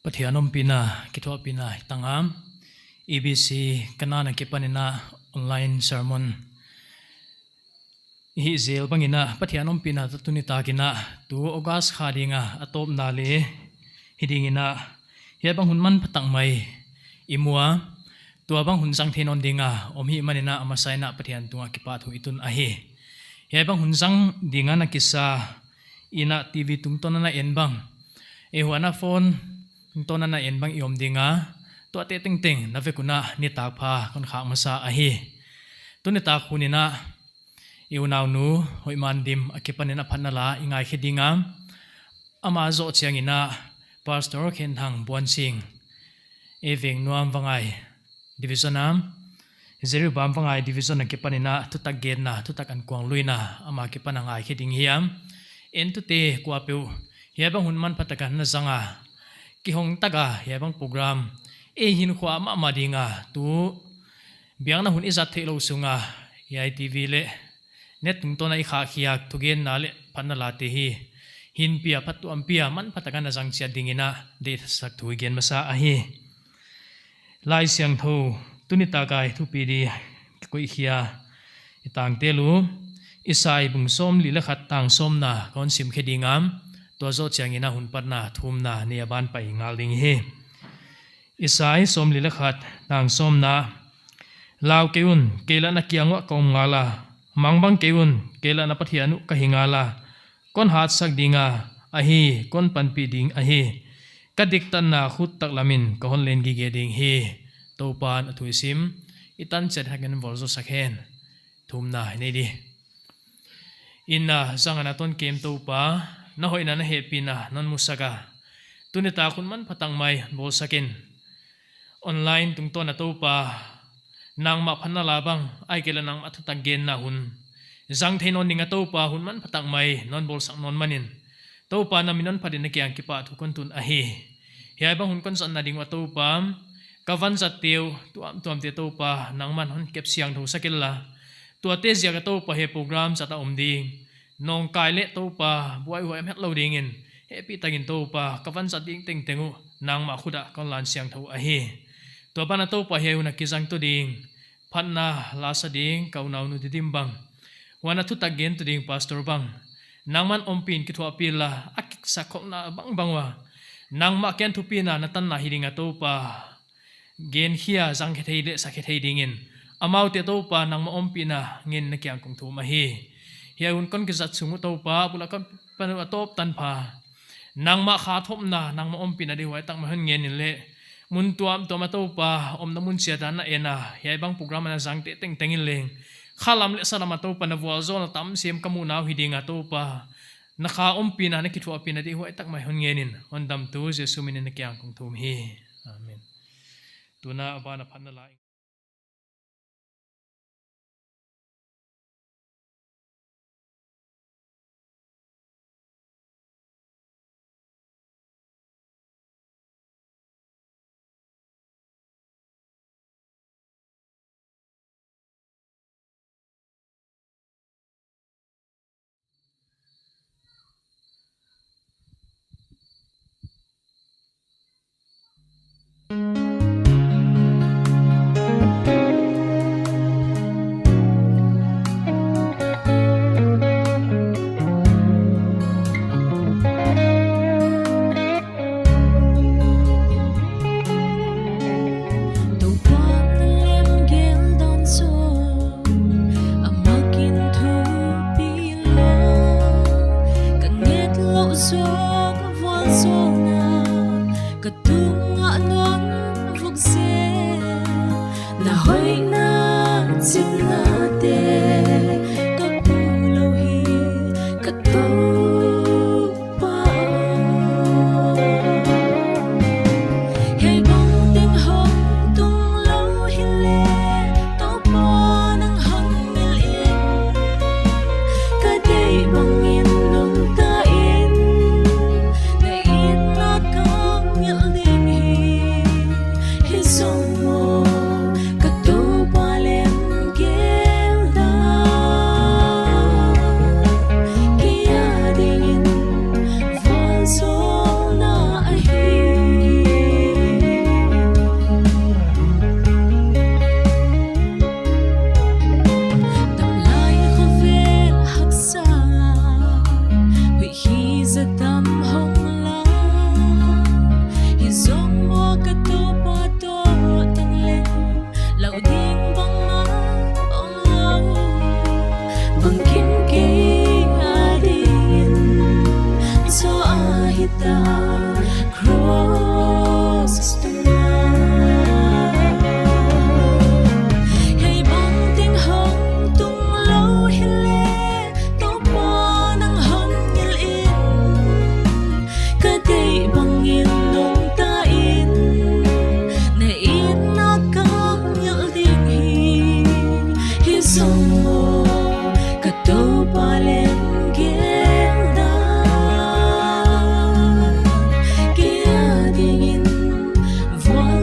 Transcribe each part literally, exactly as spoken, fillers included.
Pathian ompihna, kithuahpihna i tang a, E B C Kanaan akipan in online sermon i hih zel bang in, Pathian ompihna toh tuni tak in, tu August kha ding a, a tawpna leh hi ding in, hiai bang hun manpha tak mai i mu a, tua bang hun zang thei nawn ding a om hih man in, a masa in Pathian tung a kipahthu i tun ahi. Hiai bang hun zang ding a na kisa in, T V tungtawn a na en bang, ei huan a phone tungtawn a na en bang i om ding a, tuate tengteng na vek un nitak pha kon khak masa ahi. Tuni tak hun in i unaunu Hoihmandim akipan in phatna la i ngaikhe ding a, ama zoh chiang in Pastor Khenthang Buansing, ei Vengnuam Vangai Division a, Jiribam Vangai Division akipan in thutak genna, thutak ankuang luina ama kipan a ngaikhe ding hi a. Entute kuapeuh, hiai bang hun manpha tak a na zang a, kihong tak a hiai bang program ei hinkhua mahmah ding a, tu biakna hun i zat theihlouh sung a, hiai T V leh net tungtawn a i khahkhiak thugenna leh phatna late hi hinpi a, phattuampih a, manpha tak a na zang chiat ding in deihsak thu i gen masa ahi. Laisiangthou, tuni tak a i thupi di kikoih khia i tangte lu, Isai bung sawmli leh khat tang sawmna kon simkhe ding a, tua zoh chiang in hun patna thumna nei a ban pai ngal ding hi. Isai sawmli leh khat tang sawmna. Lau kei un, kei lah na kiang uah ka om ngal a. Mangbang kei un, kei lah na Pathian uh ka hi ngal a. Kon hatsak ding a, ahi, kon panpih ding ahi. Ka diktatna khut taklam in ka hon len gige ding hi. Toupa'n a thu i sim, i tan chiat hak in vualzawl sak hen. Thumna i nei di. Inna zang a na tonkim Toupa, na hoihna na hehpihna non musak a, tuni tak hun manpha tak mai bawlsak in. Online tungtawn a Toupa, nangmah phatna la bang, ahihkeileh nangmah thutak genna hun zang thei nawn ding a Toupa, hun manpha tak mai non bawlsak nawn man in, Toupa na min hon phat in na kiang kipahthu kon tun ahi. Hiai bang hun kon zatna ding uah Toupa, ka vanzatte uh tuamtuamte Toupa nangman hon kep siangthou sak inla, tuate ziak a Toupa hiai program zat a om ding nawngkai leh Toupa buaihuai a om hetlou ding in, hehpih tak in Toupa ka vanzat ding tengteng uh nangmah khut ah kon lan siangthou ahi. Tua ban ah Toupa hiai hun a kizang tu ding, phatna la sa ding ka unaunu Didim bang, huan a thutak gen tu ding Pastor bang, nangman ompih in kithuahpih inla, a kisa khawkna bangbang ua nangmah kiang thupina, na tanna hi ding a Toupa, gen khia, zang khe thei leh sa khe thei ding in, amaute Toupa nangmah ompihna ngen na kiang kong thum ahi. Hiai hun kon kizat sung uh Toupa, bul a kon pan uh a tawp tanpha, nangmah kha thopna, nangmah ompihna deihhuai tak mai hon ngen in leh, mun tuamtuam a Toupa, omna mun chiat a na en a, hiai bang program a na zangte tengteng in leng, khalam leh salam a Toupa na vualzawlna tam sem ka muhna uh hi ding a Toupa, na kha ompihna, na kithuahpihna deihhuai tak mai hon ngen in, hondamtu Jesu min in na kiang kong thum hi. Amen. Tuna a ban a phatna la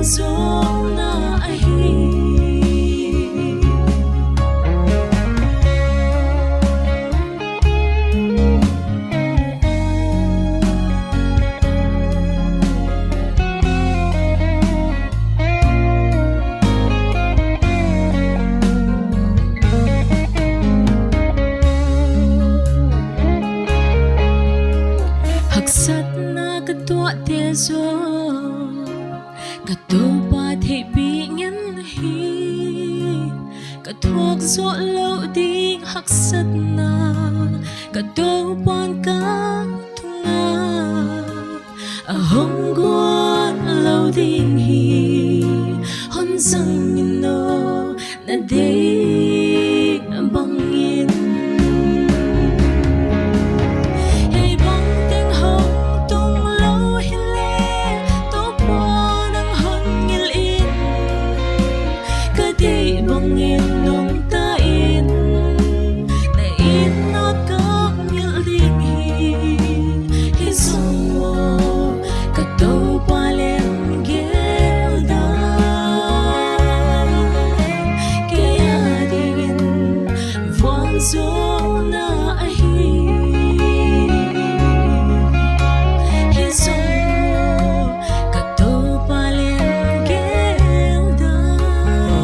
Zona ahi. Haksatna ka tuahte zaw, ka Toupa theihpih ngen hi. Ka thuak zoh louh ding haksatna, ka Toupa'n ka thungah a hong guan lou ding hi. Hon zang in aw, na deih bangin. Hiai bang teng hong tung lou hileh, Toupa nang hon ngil in. Ka deih bangin nungta in, na it na ka ngil ding hi. Hi zong aw, ka Toupa leng gel dan, kei adingin vualzawlna ahi. Hi zong aw, ka Toupa leng gel dan,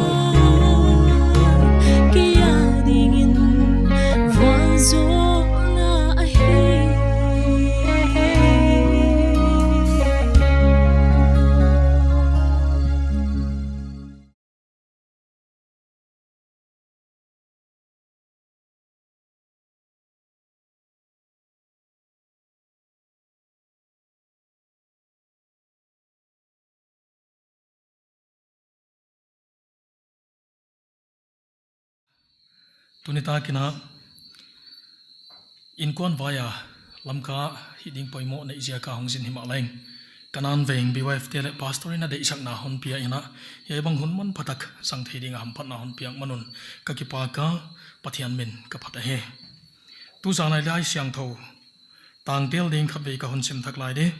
kei adingin vualzawlna ahi. Tuni takin a, innkuan vai a Lamka hih ding poimoh neih ziak a hong zin himahleng, Kanan veng B Y F te leh pastor in a deihsakna hon pia in a, hiai bang hun manphatak zang thei ding a hamphatna hon piak man un ka kipak a, Pathian min ka phat ahi. Tuzan a i Laisiangthou tangtel ding khatvei ka hon sim thak lai di.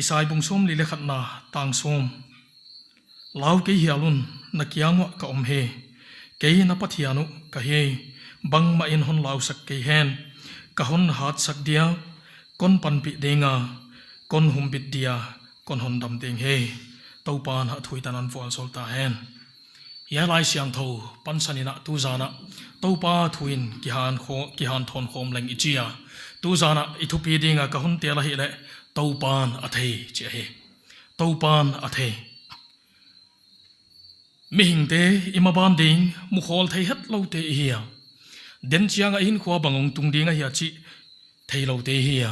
Isai bung sawmli leh khatna, tang sawm. Lau kei hial un, na kiang uah ka om hi. Kei na Pathian uh ka hi. Bangmah in hon lausak kei hen. Ka hon hatsak dia, kon panpih ding a, kon humbit dia, kon hondam ding hi. Toupa'n a thu i tan a vualzawl ta hen. Hiai Laisiangthou pansan in a tuzan a Toupa thu in kihan kho-, kihanthawn khawm leng i chi a. Tuzan a i thupi ding a ka hon tel ahihleh, Toupa'n a thei chi ahi. Toupa'n a thei. Mihingte i maban ding mukhawl thei hetloute i hi a. Den chiang a i hinkhua bang hong tung ding ahia chih theiloute i hi a.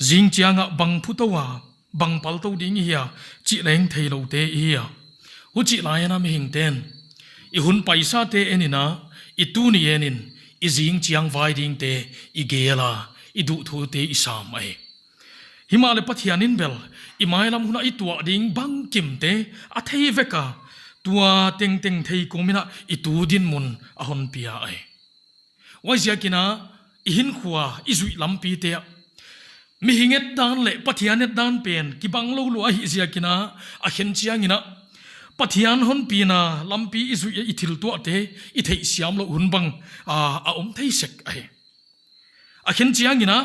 Zing chiang a bang phutou a, bang paltou ding i hia chih leng theiloute i hi a. Huchih lai in a mihingte'n i hun paisate en in a, i tuni en in, i zing chiang vai dingte i gel a, i duhthute i sam ahi. Himahleh Pathian in bel i mailam hun a i tuah ding bangkimte a thei vek a, tua tengteng thei kawm in a i tu dinmun a hon pia ahi. Huaiziakin a, i hinkhua i zuih lampite ah, mihing et dan leh Pathian et dan pen kibang lou lua ahih ziakin a, a khen chiang in a, Pathian hon pina lampi i zuih a i thil tuahte i theihsiam louh hun bang a, a om thei sek ahi. A khen chiang in a,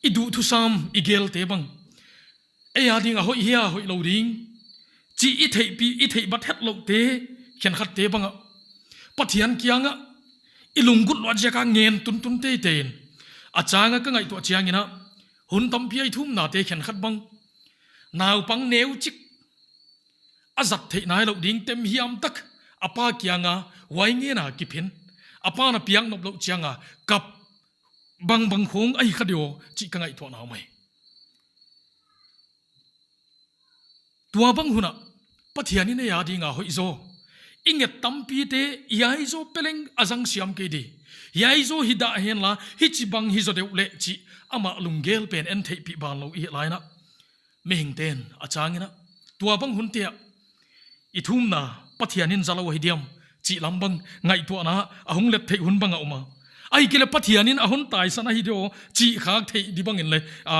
i duhthusam i gelte bang, ei ading a hoih hia hoih lou ding chih i theihpih, i theihbat hetlouhte khenkhatte bang a, Pathian kiang a i lunggulh luat ziak a ngen tuntun teitei in, a chang a ka ngaihtuah chiang in a, hun tampi a i thumnate khenkhat bang, naupang neuchik a zat theih nailouh ding temhiam tak a pa kiang a huai ngen a kiphin, a pa'n a piak nop louh chiang a kap bangbang khawng ahi kha di aw chih ka ngaihtuahna om ahi. Tua bang hun a, Pathian in ei ading a hoih zaw i nget tampite hiai zaw pe leng a zang siam kei di, hiai zaw hi dah hen la, hichibang hi zaw deuh leh chih amah lunggel pen en theihpih banlou i hih lai in a, mihingte'n a chang in a, tua bang hunte ah i thumna Pathian in zalou ahi diam chih lam bang ngaihtuahna a hong let theih hun bang a om a, ahihkeileh Pathian in a hon taisan ahi di aw chih khak theih di bang in leh, a,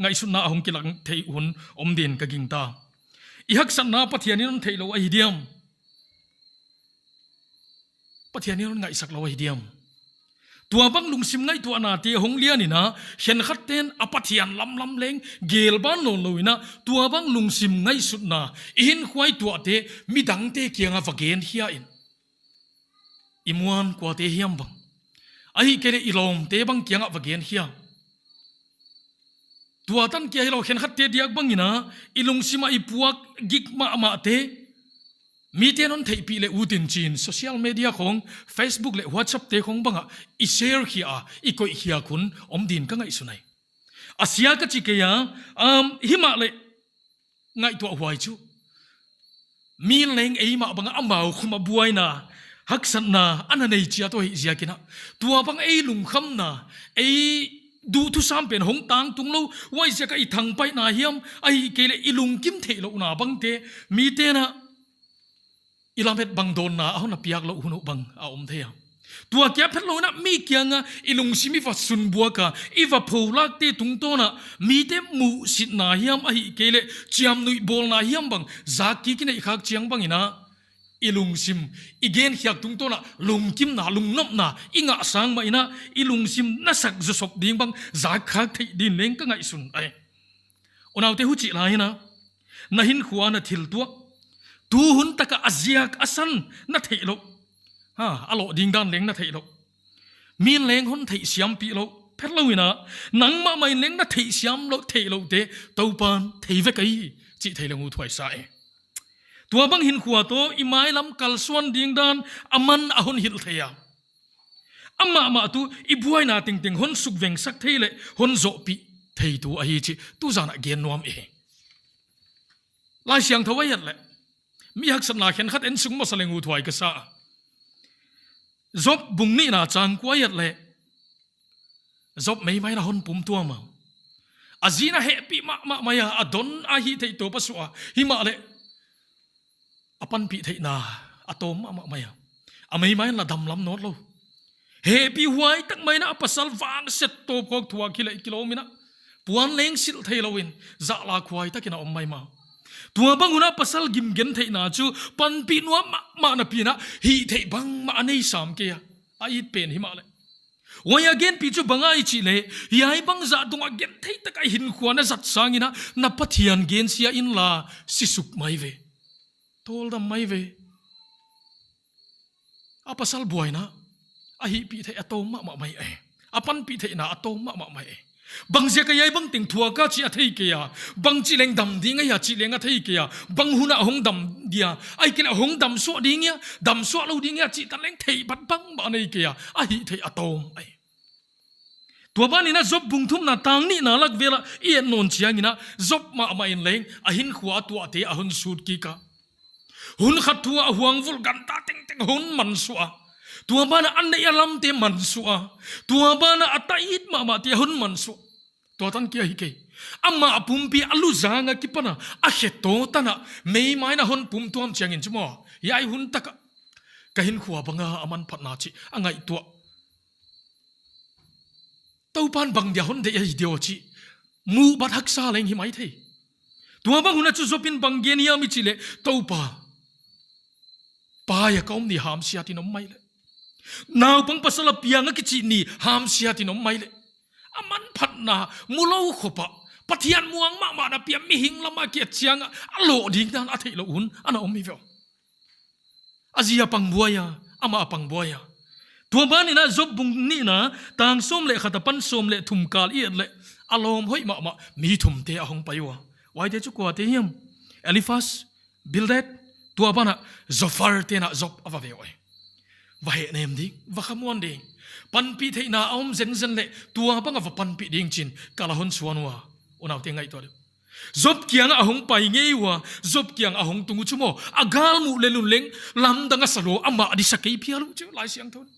ngaihsutna a hong kilang theih hun om din ka gingta. i haksatna Pathian in hon theih lou ahi diam? Pathian in hon ngaihsak lou ahi diam? Tuabang lungsim ngaihtuahnate hong lian in a, khenkhatte'n a Pathian lamlam leng gelban nawnlou in a, tuabang lungsim ngaihsutna i hinkhua i tuahte midangte kiangah va genkhia in, i muanhuate hiam bang, ahihkeileh i lawmte bang kiangah va genkhia. Tua tan kia hilou, khenkhatte diak bang in a, i lungsim a i puak gik mahmahte mite'n hon theihpih leh ut in chi'n, social media khong, Facebook leh WhatsApp te khong bang ah i share khia a, i koih khia khun om ding in ka ngaihsun ahi. A sia ka chi kei a, um, himahleh ngaihtuah huai chu, mi'n leng eimah bang a amau khum a buaina, haksatna ana nei chiat uh ahih ziak in a, tuabang ei lungkhamna, ei duhthusam pen hong tangtung lou, huaiziak a i thangpaihna hiam, ahihkeileh i lungkim theihlouhna bangte mite'n a i lamet bang dawnna a hon piak louh hun uh bang a om thei a. Tua kia phetlou in a, mi kiangah i lungsim i va sunbuak a, i va pholakte tungtawn a mite muhsitna hiam, ahihkeileh chiamnuih bawlna hiam bang zak kik i neih khak chiang bang in a, i lungsim, i genkhiak tungtawn a lungkimna, lungnopna i ngah sang mah in a, i lungsim na sak zawsop ding bang zak khak theih ding in leng ka ngaihsun ahi. Unaute, huchih lai in a, na hinkhua na thil tuah, tu hun tak a a ziak a san na theih louh. Ha, a loh ding dan leng na theih louh. Mi'n leng hon theihsiampih lou, phetlou in a, nangmah mah in leng na theihsiam lou, theih louhte Toupa'n thei vek ahi chih thei leng ut huai sa e. Tuabang hinkhua toh i mailam kalsuan ding dan aman a hon hilh thei a. Amah mah tuh i buaina tengteng hon sukvengsak thei leh hon zohpih theitu ahi chih tuzan a gen nuam i hi. Laisiangthou a i et leh, mi haksatna khenkhat en suk masa leng ut huai ka sa a. Job bung nihna chang kua i et leh, Job meimain a hon pumtuam a. A zi'n a hehpih mahmah mai a, a don a hihtheih tawp a suah a. Himahleh a panpih theihna a tawm mahmah mai a. A meimain la damlam nawnlou. Hehpihhuai tak mai in a, a pasal vangset tawp khawk thuak hileh kilawm in a, puan leng silh theilou in zahlakhuai tak in a om maimah. Tuabang hun a pasal gim gentheihna chu panpih nuam mahmah napi in a, hihtheih bangmah a nei sam kei a. A it pen himahleh, huai a genpih chu bang ahia i chih leh, hiai bangzah dong a genthei tak a hinkhua na zat sang in a, na Pathian gensia inla, sisuk mai ve, tawldam mai ve. A pasal buaina, a hihpih theih a tawm mahmah mai e. A panpih theihna a tawm mahmah mai e. Bangziak a hiai bangteng thuak a chih a thei kei a. Bangchi leng dam ding ahia chih leng a thei kei a. Bang hun a hong dam dia, ahihkeileh hong damsuah ding hia, damsuah lou ding hia chih tan leng theih bat bangmah a nei kei a. A hihtheih a tawm ahi. Tua ban in a Job bung thumna tang nihna lak vel a i et nawn chiang in a, Job mahmah in leng a hinkhua a tuahte a hon sut kik a. Hun khat thu a huang vulh ganta tengteng a hon mansuah a. Tua ban a a neih a lamte mansuah a. Tua ban a a ta it mahmahte a hon mansuah. Tua tan kia hi kei. Amah pumpi a luzang a kipan a, a khe taw tan a, meimain a hon pumtuam chiang in chu maw, hiai hun tak a ka hinkhua bang a a manphatna chih a ngaihtuah. Toupan bang dia hon deih ahi diam chih muh bat haksa leng hi maithei. Tua bang hun a chu Job in bang gen hiam i chih leh, Toupa, pai a ka om ni hamsiat in om mai leh, naupang pasal a piang a kichih ni hamsiat in om mai leh, a manphatna mu lou khop a, Pathian muang mahmah napi a mihing lam a ki et chiang a, a loh ding dan a theihlouh hun ana om hi ve. A zi a pangbuai a, amah a pangbuai a. Tua ban in a Job bung nihna tang sawm leh khat apan sawm leh thum kal i et leh, a lawm hoih mahmah mi thumte a hong pai ua. Huaite chu kuate hiam? Eliphaz, Bildad, tua ban a Zophar te'n a Job a va ve uh ahi. Va hehnem ding, va khamuan ding. Panpih theihna a om zenzen leh tua bang a va panpih ding chi'n kal a hon suan ua. Unaute, ngaihtuah leh, Job kiang a hong pai ngei ua, Job kiang a hong tung uh chu maw, a galmuh lel un leng lamdang a sa lou, amah disa kei phial uh chu Laisiangthou in.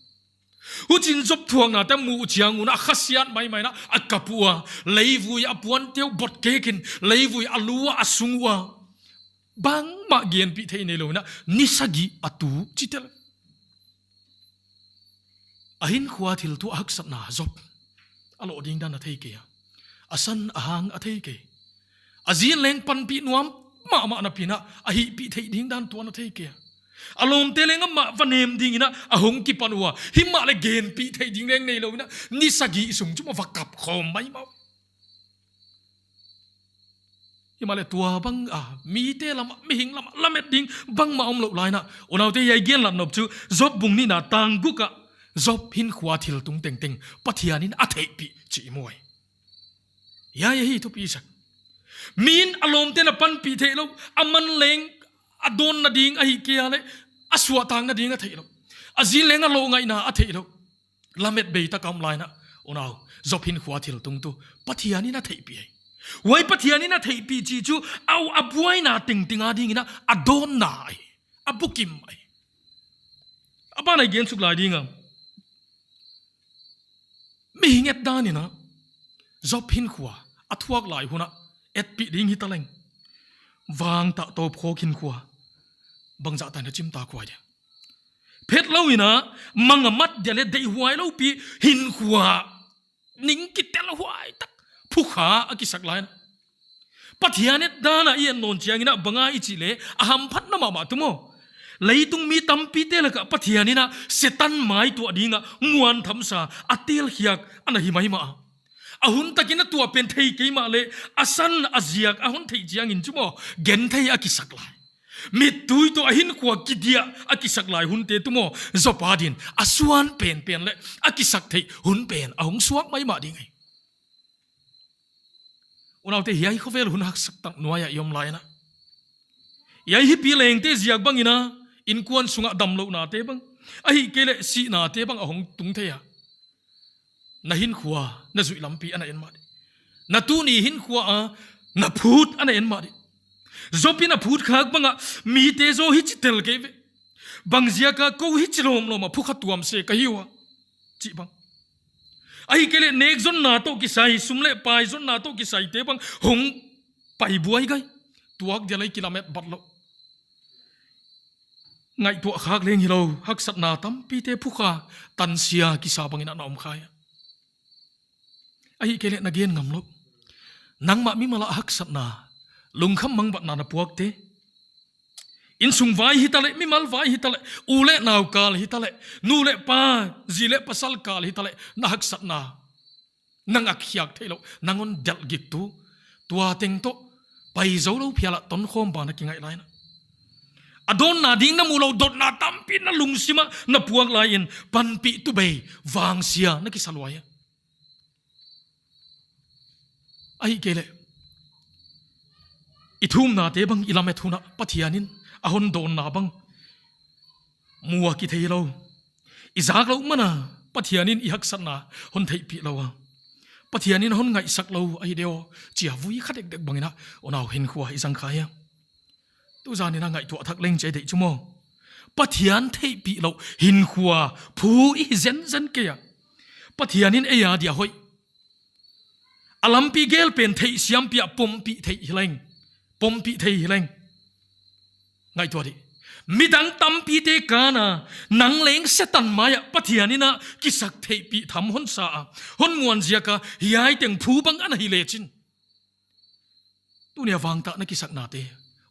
Huchiin Job thuaknate a muh chiang un a khasiat maimai in a, a kap ua, leivui a puante uh bot kek in, leivui a lu a, a sung ua, bangmah genpih theih neilou in a, ni sagih a tu uh chi tel. A hinkhua thil tuah haksatna Job a loh ding dan a thei kei a, a san a hang a thei kei. A zi'n leng panpih nuam mahmah napi in a hihpih theih ding dan tuan a thei kei a. A lawmte leng amah va nem ding in a hong kipan ua, himahleh genpih theih ding leng neilou in a, ni sagih sung chu mah va kap khawm maimah. Himahleh tua bang a mite lam ah, mihing lam ah lamet ding bangmah omlou lai in a, unaute, hiai gen lat nop chu Job bung nihna tang guk ah Job hinkhua thiltung tengteng Pathian in a theihpih chih i mu hi. Hiai ahi thupi sak. Mi in a lawmte'n a panpih theilou, aman leng a dawnna ding ahihkeileh a suahtakna ding a theilou, a zin leng a loh ngaihna a theilou, lamet bei tak a om lai in a, unau, Job hinkhua thiltung tuh Pathian in a theihpih hi. Huai Pathian in a theihpih chih chu a, a buaina tengteng a ding in a, a dawnna hi, a bukim hi. A ban ah i gen suk lai ding a, mihing et dan in a, Job hinkhua a thuak lai hun ah etpih ding hitaleng, vangtah tawpkhawk hinkhua bangzah tan a chim ta kuai dia. Phetlou in a, mang a mat dia leh deihhuai lou pi hinkhua, ning kitelhuai tak, phukha a kisak lai in a, Pathian et dan a i en nawn chiang in a, bang a i chih leh a hamphatna mahmah tuh maw, leitung mi tampite lak ah Pathian in a Setan maituah ding a muan thamsa a telkhiak ana hi maimah a. A hun tak in a tua pen thei kei mahleh, a san a ziak a hon theih chiang in chu maw, genthei a kisak lai, mittui toh a hinkhua kidiah a kisak lai hunte tuh maw, Job a din a suan penpen leh a kisaktheih hun pen a hong suak maimah ding hi. Unaute, hiai khovel hun haksa tak nuai ah i om lai in a, hiai hipi lengte ziak bang in a, innkuan sung ah damlouhnate bang, ahihkeileh sihnate bang a hong tung thei a. Na hinkhua na zuih lampi ana en mah dih. Na tuni hinkhua a na phut ana en mah dih. Job in a phut khak bang ah, mite zaw hichi tel kei ve, bangziak a kou hichi lawmlawm a phukha tuam se ka hi ua, chih bang. Ahihkeileh nekzonna toh kisai, sum leh pai zonna toh kisaite bang hong pai buai gai, tuak dia leh kilamet bat lou. Ngaihtuah khak leng hilou, haksatna tampite phukha, tansia kisa bang in a na om kha a. Ahihkeileh na gen ngam lou, nangmah mimal a haksatna, lungkham mangbatna na puakte, innsung vai hitaleh, mimal vai hitaleh, u leh nau kal hitaleh, nu leh pa, zi leh pasal kal hitaleh, na haksatna, nang a khiak theilou, nang hon delh gik tuh, tua teng toh pai zoulou phial ah tonkhawm ban a kingaih lai in a, a dawnna ding na muhlou dotna tampi na lungsim ah na puak lai in, panpih tu bei, vangsia na kisa luai a. Ahihkeileh i thumnate bang i lamet hun ah Pathian in a hon dawnna bang mu a kitheilou, i zaklouh man a Pathian in i haksatna hon theihpih lou a, Pathian in hon ngaihsak lou ahi de aw, chi a vui kha dekdek bang in a, unau, hinkhua i zang kha hia? Tuzan in a ngaihtuah thak leng chih deih chu maw, Pathian theihpih louh hinkhua phu i hi zenzen kei a, Pathian in ei a dia hoih, a lampi gel pen theihsiam pih a pompih theih hileng, pompih thei hileng. Ngaihtuah dih. Midang tampite kan a, nang leng Setan mai ah Pathian in a kisaktheihpih tham hon sa a, hon muan ziak a hiai teng phu bang ana hi lechin, tuni a vangtah na kisaknate,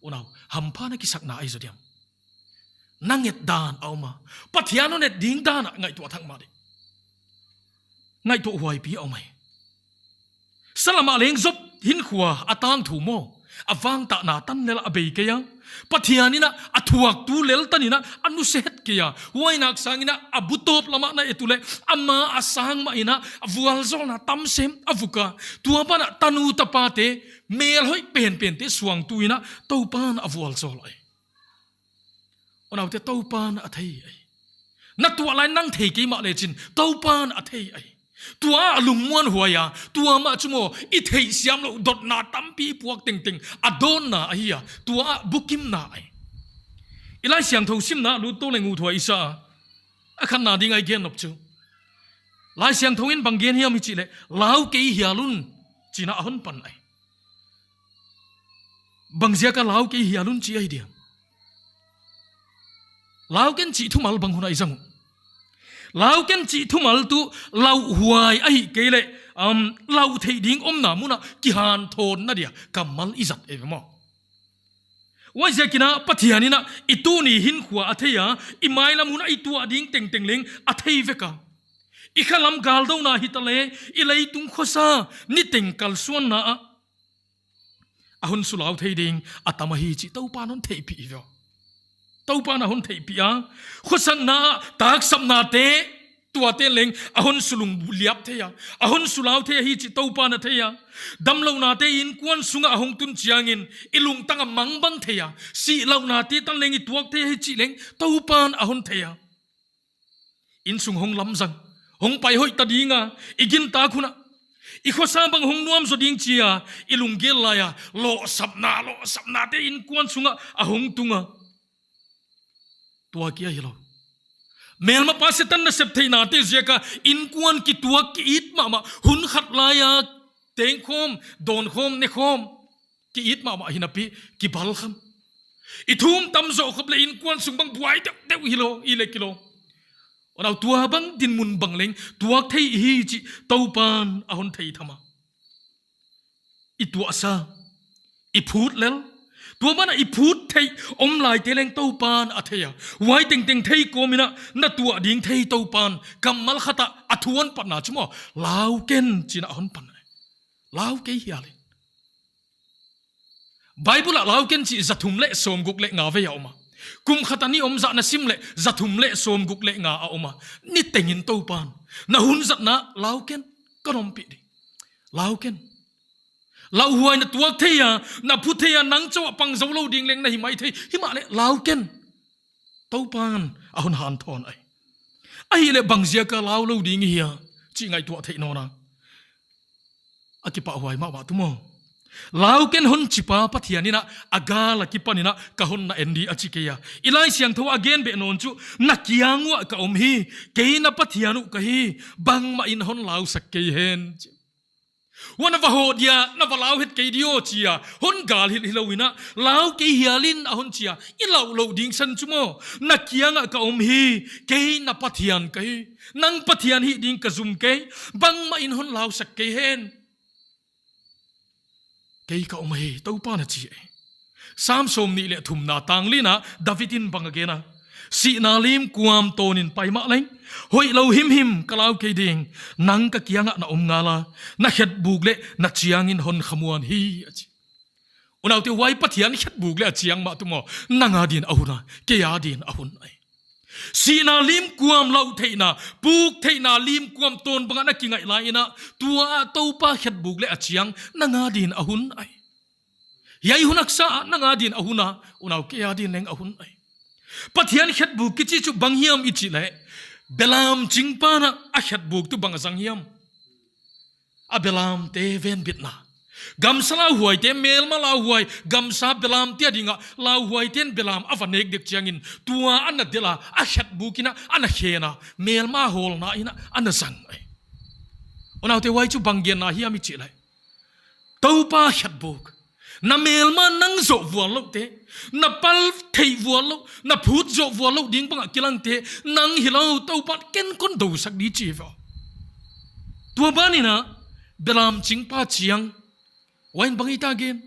unau, hampha na kisakna ahi zaw diam? Nang et dan a om a, Pathian hon et ding dan a ngaihtuah thak mah dih. Ngaihtuah huaipi a om hi. Salam ah leng Job hinkhua a tangthu maw, a vangtahna tan lel a bei kei a, Pathian in a a thuaktu lel tan in a a nusia het kei a, huai nak sang in a a bu tawp lam ah na et uleh, ama a sang mah in a a vualzawlna tam sem a vuk a, tua ban ah tanu tapate, mel hoih penpente suangtu in a Toupa'n a vualzawl hi. Unaute, Toupa'n a thei hi. Na tuah lai nang thei kei mah lechin Toupa'n a thei hi. Tua a lungmuanhuai a, tua mah chu maw, i theihsiam louh dotna tampi i puak tengteng a dawnna ahi a, tua a bukimna hi. I Laisiangthou simna lut tou leng uthuai i sa a, a khatna ding a i gen nop chu, Laisiangthou in bang gen hiam i chih leh, lau kei hial un, chi in a hon pan hi. Bangziak a lau kei hial un chi ahi diam? Lau ken chih thumal bang hun a i zang uh? Lau ken chih thumal tuh lauhuai ahihkeileh, um, lau theih ding omna mun ah kihanthawnna dia kammal i zat ei ve maw? Huaiziakin a Pathianin a i tuni hinkhua a thei a, i mailam hun a i tuah ding tengteng leng a thei vek a. I khalam galdouna hitaleh, i leitung khosa niteng kalsuanna ah a hon sulau thei ding a tam ahi chih Toupan hon theihpih hi ve. Toupan a hon theihpih a, khosakna ah taksapnate, tuate leng a hon sulungliap thei a, a hon sulau thei ahi chih Toupan a thei a. Damlounate innkuan sungah a hong tun chiangin i lungtang a mangbang thei a, sihlouhnate tan leng i tuak thei ahi chih leng Toupan a hon thei a. Innsung hong lamzang, hong pai hoih ta ding a, i gintak hun ah, i khosa bang hong nuam zaw ding chi a i lunggel lai a, lohsapna, lohsapnate innkuan sungah a hong tung a. Tua kia hilou. Melmapa Setan nasep theihnate ziak a innkuan kituak ki-it mahmah, hun khat lai a tengkhawm, dawnkhawm, nekhawm, ki-it mahmah hinapi, kibalkham. I thum tam zoh khop leh innkuan sung bang buai deuhdeuh hilou, i leh kilou. Unau, tua bang dinmun bang leng tuak thei i hi chih Toupan a hon theitham a. I tuahsa, i phut lel, tua ban a i phut theih om laite leng Toupan a thei a. Huai tengteng thei kawmin a na tuah ding thei Toupan kammal khat a a thuan patna chu maw, lau ken chi'n a hon pan. Lau kei hial in. Bible ah lau ken chih za thum leh sawmguk leh nga vei a om a. Kum khat a ni om zah na sim leh za thum leh sawmguk leh nga a om a. Nitengin Toupan na hun zatna lau ken, ka ompih ding. Lau ken. Lauhuai na tuak thei a, na phu thei a, nang chauh a pang zou lou ding leng na hi maithei. Himahleh lau ken. Toupan a hon hanthawn ahi. Ahihleh bang ziak a lau lou ding i hia chih ngaihtuah theih nawn a, a kipahhuai mahmah tu maw. Lau ken hon chipa Pathianin a, a gal akipanin a ka hon na en di a chi kei a. I Laisiangthou a gen beh nawn chu, na kiang uah ka om hi, kei na Pathian uh ka hi, bangmah in hon lausak kei hen, chi. Huan a va hoh dia, na va lau het kei di aw chi a hon gal hilh hilouin a, lau kei hial in a hon chi a, i lau lou ding san chu maw, na kiang ah ka om hi, kei na Pathian ka hi, nang Pathian hih ding ka zum kei, bangmah in hon lausak kei hen. Kei ka om hi, Toupan a chi. Sam sawmnih leh thumna tang lina David in bang a gen a, sihna lim kuam tawnin pai mahleng, hoihlou himhim ka lau kei ding, nang ka kiang ah na om ngal a, na khetbuk leh na chiangin hon khamuan hi, a chi. Unaute, huai Pathian khetbuk leh a chiang mah tu maw, nang adin a hun a, kei adin a hun ahi. Sihna lim kuam lau theihna, puk theihna lim kuam tawn bang a na kingaih lai in a, tua ah Toupa khetbuk leh a chiang nang adin a hun ahi. Hiai hun haksa ah nang adin a hun a, unau, kei adin leng a hun ahi. Pathian khetbuk kichi chu bang hiam i chih leh, belam chingpan a a khetbuk tu bang a zang hiam. A belamte venbitna. Gamsa lauhuaite, melma lauhuai, gamsa belamte ading a lauhuaite'n belam a va nek dek chiangin, tua a na delh a, a khetbuk in a, a na khen a, melma hawlna in a, a na zang ahi. Unaute, huai chu bang genna hiam i chih leh, Toupa khetbuk. Na melma nang zoh vual louhte, na pal theih vual louh, na phut zoh vual louh ding bang a kilangte, nang hilou, Toupan ken kon dousak di chi ve. Tua ban in a, belam chingpa chiang. Huai in bang i ta gen.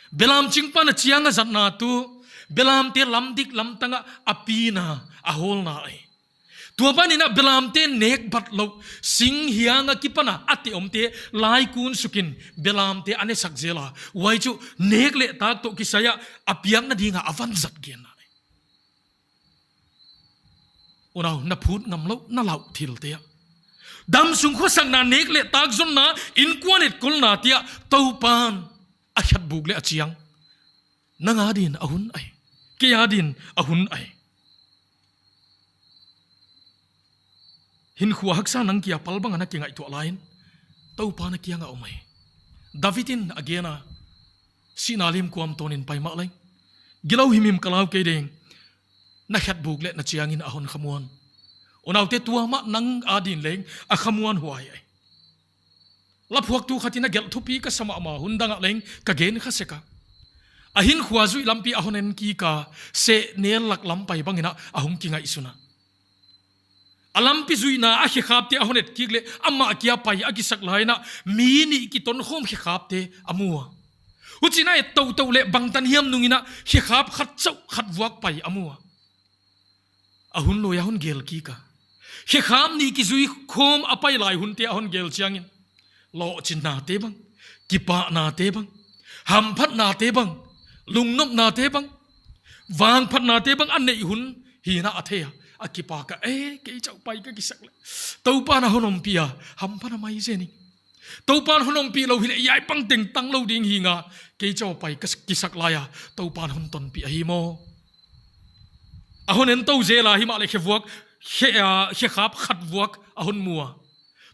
Belam chingpan a chiang a zatna tu, belamte lamdik lamtang a a pina, a hawlna ahi. Tua ban in a belamte nek bat lou, sing hiang akipan a a te omte, lai kun sukin belamte a nesak zel a. Huai chu nek leh tak toh kisai a, a piakna ding a a vanzat genna. Unau, na phut ngam lou, na lau thilte a. Damsung khosakna, nek leh tak zonna, innkuan etkolna te ah, Toupan a khetbuk leh a chiang nang adin a hun ahi. Kei adin a hun ahi. Hinkhua haksa nang kia pal bang a na kingaihtuah lai in, Toupa na kiang a om ahi. David in a gen a, sihna lim kuam tawnin pai mahleng, gilou himhim ka lau kei ding, na khetbuk leh na chiangin a hon khamuan. Unaute, tua mah nang adin leng a khamuanhuai ahi. Laphuaktu khat in a gelh thupi ka sa mahmah, hun dang ah leng ka gen kha sek a. A hinkhua zuih lampi a hon en kik a, sehnel lak lam pai bang in a a hong kingaihsun a. A lampi zuihna a khekhapte a hon et kik leh, amah kia pai a kisak lai in a, mi nih kitonkhawm khekhapte a mu a. Huchiin a et toutou leh bangtan hiam nungin a khekhap khat chauh khat vuak pai a mu a. A hun lui a hon gel kik a. Khekhap nih kizui khawm a pai lai hunte a hon gel chiangin, lohchinnate bang, kipahnate bang, hamphatnate bang, lungnopnate bang, vangphatnate bang a neih hun hi'n a thei a. A kipak a, "Eh, kei chauh pai ka kisak leh Toupa'n a hon ompih a, hamphat a mai zen ing. Toupa'n hon ompih lou hileh hiai bang teng tang lou ding hi nga, kei chauh pai ka kisak lai a, Toupa'n hon tonpih ahi maw." A hon en tou zel a, himahleh khe vuak, khe, ah, khekhap khat vuak a hon mu a.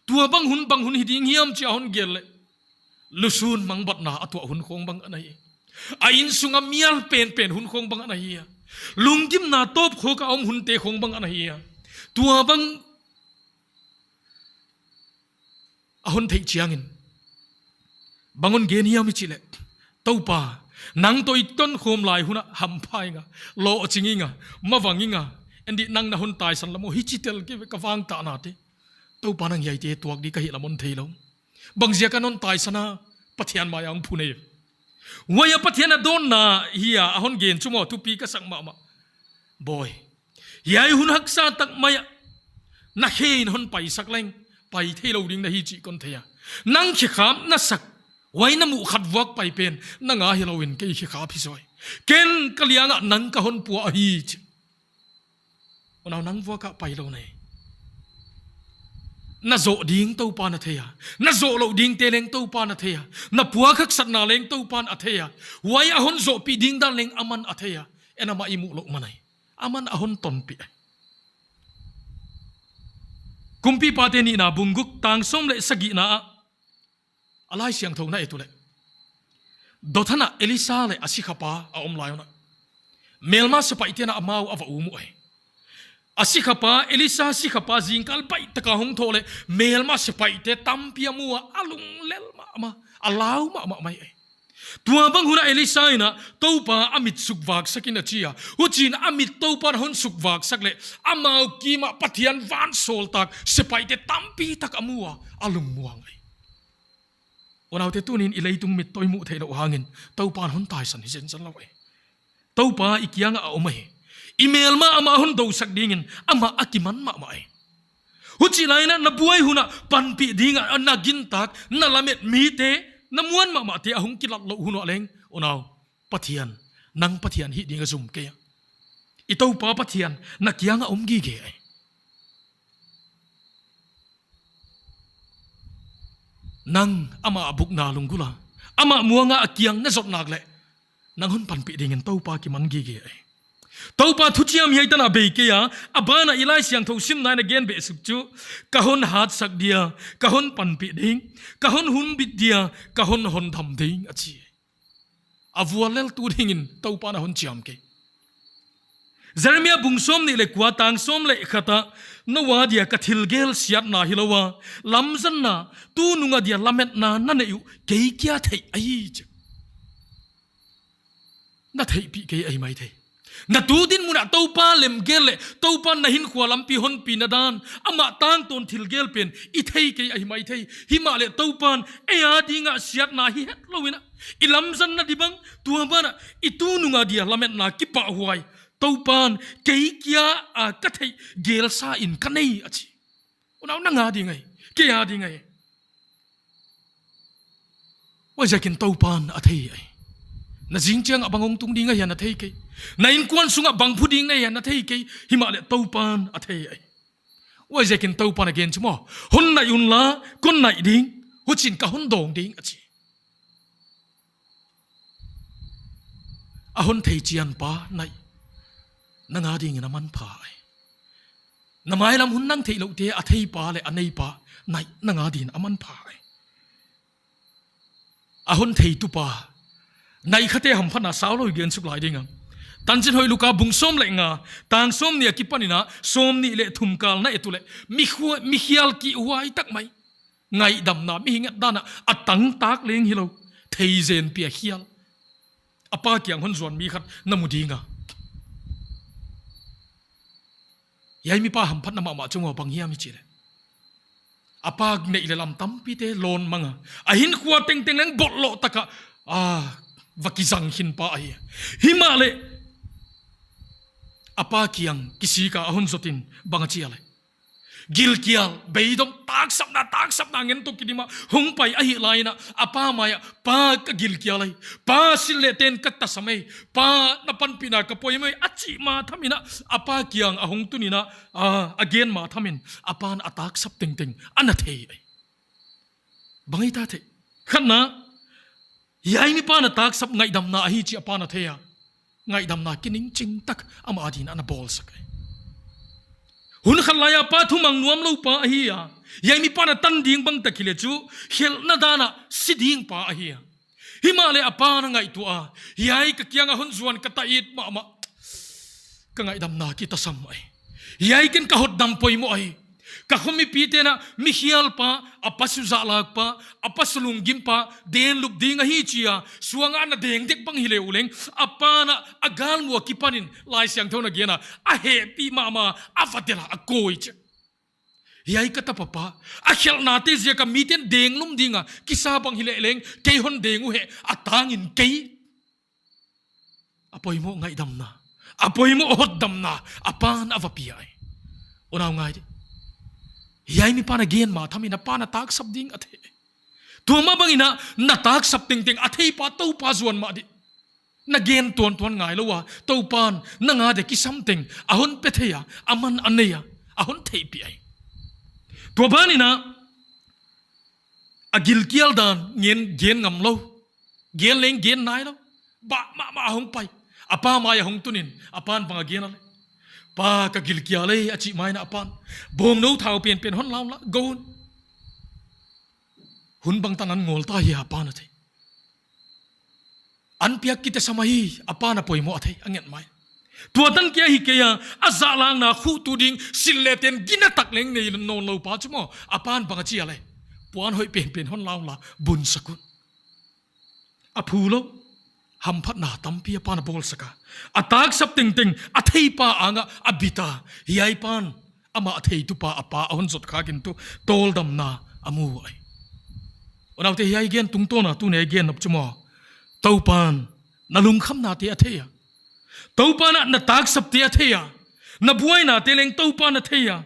Tuabang hun bang hun hi ding hiam chi a hon gel leh, lusun mangbatna a tuah hun khawng bang ana hi. A innsung a mial penpen hun khawng bang ana hi a. Lunggimna tawp khawk a om hunte khawng bang ana hi a. Tuabang a hon theih chiangin, bang hon gen hiam i chih leh, "Toupa, nang toh i tonkhawm lai hun a hampha ing a, lohching ing a, mavang ing a, endih nang na hon taisan lam aw, hichi tel kei ve ka vangtahnate. Toupa, nang hiaite tuak di ka hih lam hon theilou. Bangziak a non taisan a, Pathian mai a hong phun ei." Huai a Pathian a dawnna hi a, a hon gen chu maw, thupi ka sak mahmah. "Bawi, hiai hun haksa tak mai a na khe in hon paisak leng, pai theilou ding na hi chih kon thei a. Nang khekhap na sak, huai na muh khat vuak pai pen nang a hilou in kei khekhap hi zaw hi. Ken ka liang ah nang ka hon pua ahi," chi. Unau, nang vuak a pai lou na hi. Na zoh ding Toupa'n a thei a. Na zoh louh dingte leng Toupa'n a thei a. Na puak haksatna leng Toupa'n a thei a. Huai a hon zohpih ding dan leng aman a thei a. En, amah i muh louh man ahi. Aman a hon tonpih ahi. Kumpipate nihna bung guk tang sawm leh sagihna ah, a Laisiangthou na et uleh, Dothan ah Elisa leh a sikhapa a om lai un a, melma sepaihten amau a va um uh ahi. A sikhapa, Elisa sikhapa zingkal baih taka hong thoh leh melma sepaihte tampi a mu a, a lunglel mahmah, a lau mahmah mai ahi. Tuabang hun a Elisa in a, "Toupa, a mit sukvaksak in," a chi a. Huchiin a mit Toupa'n a hon sukvaksak leh, amau kim ah Pathian vansawltak sepaihte tampi tak a mu a, a lungmuang ahi. Unaute, tuni'n i leitung mit toh i muh theihlouh hangin Toupa'n hon taisan hi zenzen lou ahi. Toupa i kiang ah a om ahi. I melma amah hon dousak dingin amah a kiman mahmah ahi. Huchi lai in a, na buai hun a panpih ding a na gintak, na lamet mite, na muan mahmahte a hong kilat louh hun uah leng, unau, Pathian, nang Pathian hih ding a zum kei a. I Toupa Pathian na kiang a om gige ahi. Nang amah a bukna lunggulh a, amah muang a a kiang na zot nak leh, nang hon panpih dingin Toupa kiman gige ahi. Toupa thuchiam hiai tan a bei kei a, a ban ah i Laisiangthou simna in a gen beh suk chu, "Ka hon hatsak dia, ka hon panpih ding, ka hon humbit dia, ka hon hondam ding," a chi. A vualleltu dingin Toupa'n a hon chiam kei. Jeremia bung sawmnih leh kua tang sawm leh khat ah, "Nou a dia ka thilgel siatna hilou a, lamzanna, tunung a dia lametna na neih uh kei kia theih ahi," chi. Na theihpih kei ahi maithei. Na tu dinmun ah Toupa lemgel leh Toupa'n na hinkhua lampi honpihna dan, amah tangtawn thilgel pen i thei kei ahi maithei. Himahleh Toupa'n ei a ding a siatna hi hetlou in a, i lamzanna di bang, tua ban ah i tunung a dia lametna kipahhuai, Toupa'n kei kia a ka theih gelsa in ka nei a chi. Unau, nang a ding ahi, kei a ding ahi. Huaiziakin Toupa'n a thei ahi. Na zing chiang ah bang hong tung ding ahia na thei kei. Na innkuan sung ah bang phu ding na hia na thei kei. Himahleh Toupa'n a thei ahi. Huaiziakin Toupa'n a gen chu maw, "Hon naih unla, kon naih ding, huchiin ka hon dawng ding," a chi. A hon theichian pa naih, nang a dingin a manpha ahi. Na mailam hun nang theihlouhte a thei pa leh a nei pa naih, nang a dingin a manpha ahi. A hon theitu pa naih khate hamphatna saulou i gen suk lai ding a. Tanchinhoih Luka bung sawm leh nga, tang sawmnih akipan in a sawmnih leh thum kal na et uleh, mi khu-, mi khial kihhuai tak mai, ngaihdamna, mihing et dan a a tangtak leng hilou, theizenpi a khial, a pa kiang hon zuan mi khat na mu ding a. Hiai mipa hamphatna mahmah chu maw bang hiam i chih leh, a pa neih leh lam tampite lawn mang a, a hinkhua tengteng leng bawlhlouh tak a, a, va kizang khin pa ahi. Himahleh a pa kiang kisik a a hon zot in bang a chi a leh, gilkial, beidong, taksapna, taksapna ngen toh kidim a hong pai ahih lai in a, a pa mai ah, "Pa, ka gilkial ei, Pa, sil leh ten ka tasam ei, Pa, na panpihna ka poimoh ei," a chih ma tham in a, a pa kiang a hong tun in a, a, a gen ma tham in a pa'n a taksap tengteng ana thei ei. Bang ei ta thei? Khatna, hiai mipa'n a taksap ngaihdamna ahi chih a pa'n a thei a, ngaihdamna kiningching tak amah adin ana bawlsak ei. Hun khat lai a pa thumang nuam lou pa ahi a, hiai mipa'n a tan ding bang tak hileh chu, khelhna dan a si ding pa ahi a. Himahleh a pa'n a ngaihtuah a, "Hiai ka kiang a hon zuan ka ta it mahmah, ka ngaihdamna kitasam ei. Hiai ken ka hotdam poimoh ei. Ka khomipite'n a mi khial pa, a pa su zahlak pa, a pa su lunggim pa, den lup ding ahi chi a, suang a na deng dek bang hileh uleng, a pa'n a, a galmuh akipan in Laisiangthou in a gen a, a hehpih mahmah a, a va delh a, a koih chi. Hiai ka tapa pa, a khelhnate ziak a miten deng lum ding a kisa bang hileh leng, kei hon deng uhe, a tang in kei." A poimoh ngaihdamna, a poimoh hotdamna a pa'n a va pia ei. Unau ngai di. Hiai mipa'n a gen ma tham in a pa'n a taksap ding a thei. Tua mah bang in a, na taksap tengteng a thei pa Toupa zuan mah di. Na gen tuantuan ngai lou a, Toupa'n nang adia kisam teng a hon pe thei a, aman a nei a, a hon theihpih ei. Tua ban in a, a gilkial dan ngen gen ngam lou, gen leng gen nai lou, bah mahmah a hong pai. A pa mai a hong tun in, a pa'n bang a gen a leh, "Pa, ka gilkial ei," a chih ma in a pa'n, "Bawngnou thau penpen hon la un la, go un. Hun bangtan an ngawl ta hi a," a pa'n a thei. "An piak kitasam ahi," a pa'n a poimoh a thei, a nget mai. Tua tan kia hi kei a, a zahlakna khuhtu ding sil leh ten ginatak leng nei nawn lou pa chu maw, a pa'n bang a chi a leh, "Puan hoih penpen hon la un la, bun sak un." A phu lou, hamphatna tampi a pa'n a bawlsak a, a taksap tengteng a thei pa ang a a bit a, hiai pa'n amah a theitu pa a pa a hon zot khak in tu tawldamna a mu ei. Unaute, hiai gen tungtawn a tuni a gen nop chu maw, Toupa'n na lungkhamnate a thei a. Toupa'n a na taksapte a thei a. Na buainate leng Toupa'n a thei a.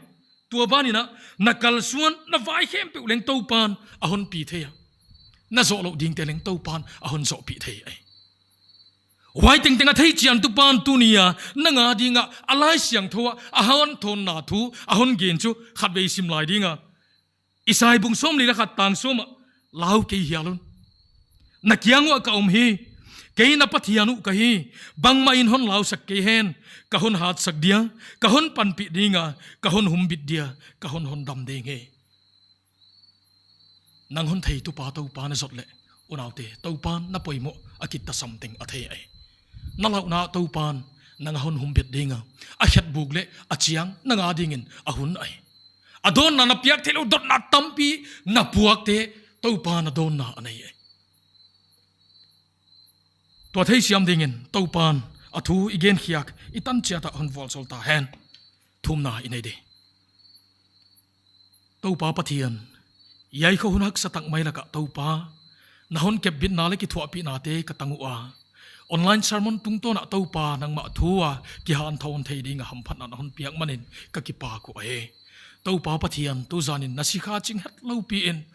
Tua ban in a, na kalsuan, na vai khempeuh leng Toupa'n a hon pi thei a. Na zoh louh dingte leng Toupa'n a hon zohpih thei ei. Huai tengteng a thei chiantu pa'n tuni a nang ading a, a Laisiangthou a, a hanthawnna thu a hon gen chu khatvei sim lai ding a. Isai bung sawmli leh khat tang sawm ah, "Lau kei hial un. Na kiang uah ka om hi. Kei na Pathian uh ka hi. Bangmah in hon lausak kei hen. Ka hon hatsak dia, ka hon panpih ding a, ka hon humbit dia, ka hon hondam ding hi." Nang hon theitu pa Toupa'n a zot leh, unaute, Toupa'n na poimoh a kitasam teng a thei ei. Na lauhna Toupa'n nang a hon humbit ding a, a khetbuk leh a chiang nang adingin a hun ei. A dawnna na piak theihlouh dotna tampi na puakte Toupa'n a dawnna a nei ei. Tua theisiam dingin Toupa'n a thu i gen khiak i tan chiat ah hon vualzawl ta hen. Thumna i nei di. Toupa Pathian, hiai kho hun haksa tak mai lak ah Toupa, na hon kepbitna leh kithuahpihnate ka tang ua, online sermon tungtawn ah Toupa nangmah thu a kihanthawn thei ding a hamphatna na hon piak manin ka kipak uhi. Toupa Pathian, tuzan in na sikha ching hetlou pi in,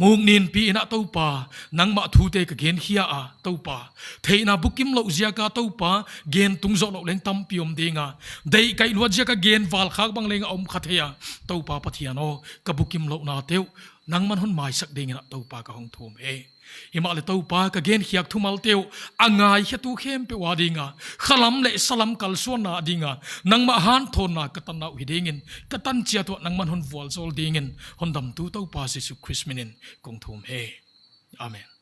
muknin pi in a Toupa, nangmah thute ka genkhia a, Toupa, theihna bukim louh ziak a Toupa, gen tung zoh louh leng tampi om ding a, deihkaih luat ziak a gen val khak bang leng a om kha thei a, Toupa Pathian aw, ka bukim louhnate uh nangman hon maisak dingin a Toupa ka hong thum hi. Himahleh Toupa, ka genkhiak thumalte uh a ngaikhetu khempeuh ading a, khalam leh salam kalsuanna ading a, nangmah hanthawnna ka tanna uh hi dingin, ka tan chiat uah nangman hon vualzawl dingin, hondamtu Toupa Jesu Khrist minin kong thum hi. Amen.